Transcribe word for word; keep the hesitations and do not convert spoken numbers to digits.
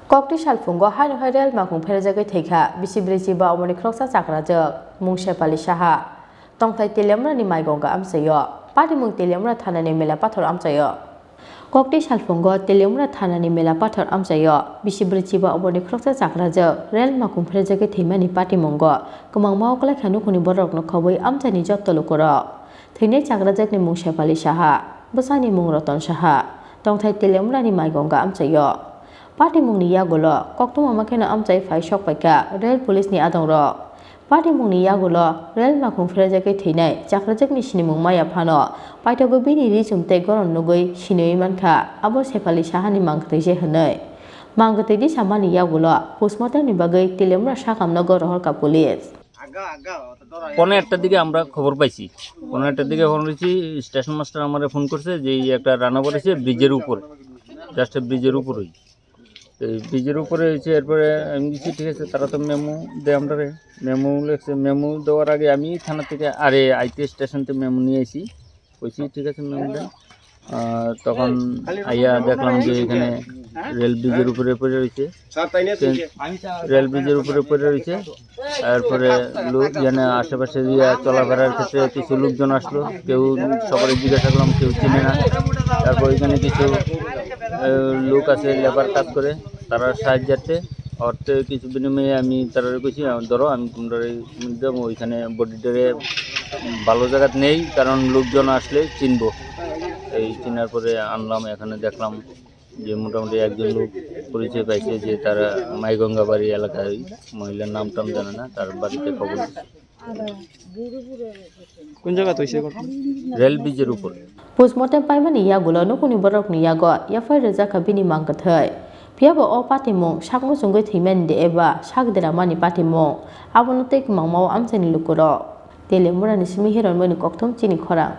Kokti salphungo haino hai rel makung pherjagwi thwikha bisi brwi chiba oboni khoroksa chakrajwk, mung Sepali Saha. Tongthai Teliamurani Maigonga amchaio. Patimung Teliamura thanani Mela Pathor amchaio. Kokti salphungo Teliamura thanani Mela Pathor amchaio bisi brwi chiba oboni khoroksa chakrajwk rel makung pherjagwi thwimani patimungo kwmangma oklaikha nukhungni bororokno khobwi amchaini jotto lukurok. Thwinai chakrajwkni mung Sepali Saha, bwsani mung Roton Saha, tongthai Teliamurani Maigonga amchaio. Patimungni yagulo koktwma ma kheno amchai phai sok paikha rel police ni adongrok. Patimungni yagulo rel makung pherjagwi thwinai chakrajwkni sinimung maya phano paithago bini rijum tei goron nugwi siniwi mankha abo Sepali Sahani mangkwtwi se hwnwi. Mangkwtwi disamani yagulo postmortem ni bagwi Teliamura sakamnogo rohorkha police. পৌনে একটার দিকে আমরা খবর পাইছি। পৌনে একটার দিকে খবর পাইছি, স্টেশন মাস্টার আমারে ফোন করছে যে এই একটা রান্না করেছে ব্রিজের উপরে, জাস্ট ব্রিজের উপরেই। তো এই ব্রিজের উপরে হয়েছে, এরপরে আমি গেছি, ঠিক আছে, তারা তো মেমো দেয় আমরা, মেমো লেখছে। মেমো দেওয়ার আগে আমি থানা থেকে, আরে, আইতে স্টেশন থেকে মেমো নিয়ে আসি, কইছি, ঠিক আছে, মেমো দেন। আহ, তখন আইয়া দেখলাম যে এখানে রেল ব্রিজের উপরে পড়ে রয়েছে। রেল ব্রিজের উপরে পড়ে রয়েছে। তারপরে লোক, এখানে আশেপাশে দিয়া চলাফেরার ক্ষেত্রে কিছু লোকজন আসলো, কেউ, সবারই জিজ্ঞাসা করলাম, কেউ চিনে না। তারপর এখানে কিছু, আহ, লোক আছে, লেবার কাজ করে, তারা সাহায্যার্থে অর্থে কিছু বিনিময়ে আমি তারা কইছি, "আহ, ধরো, আমি তোমরা এই দেবো, ওইখানে বডিটারে ভালো জায়গাত নেই, কারণ লোকজন আসলে চিনবো।" এই চিনার পরে আনলাম, এখানে দেখলাম যে মোটামুটি একজন লোক পরিচয় পাইছে যে তারা মাইগঙ্গাবাড়ি এলাকার মহিলার নাম টাম জানে না, তার বাড়িতে খবর দিছে। কোন জায়গাত হইছে ঘটনা? রেল ব্রিজের উপরে। Postmortem paimani yagulo nukhungni borokni yago F I R rwjakha bini mangkwthwi. Phiyabo o patimung sak muchungwi thwimani de eba sak deramani patimung, abono tei kwmangmao amchaini lukurok. Teliamurani simi Hironmoni Kokthum chini khorang.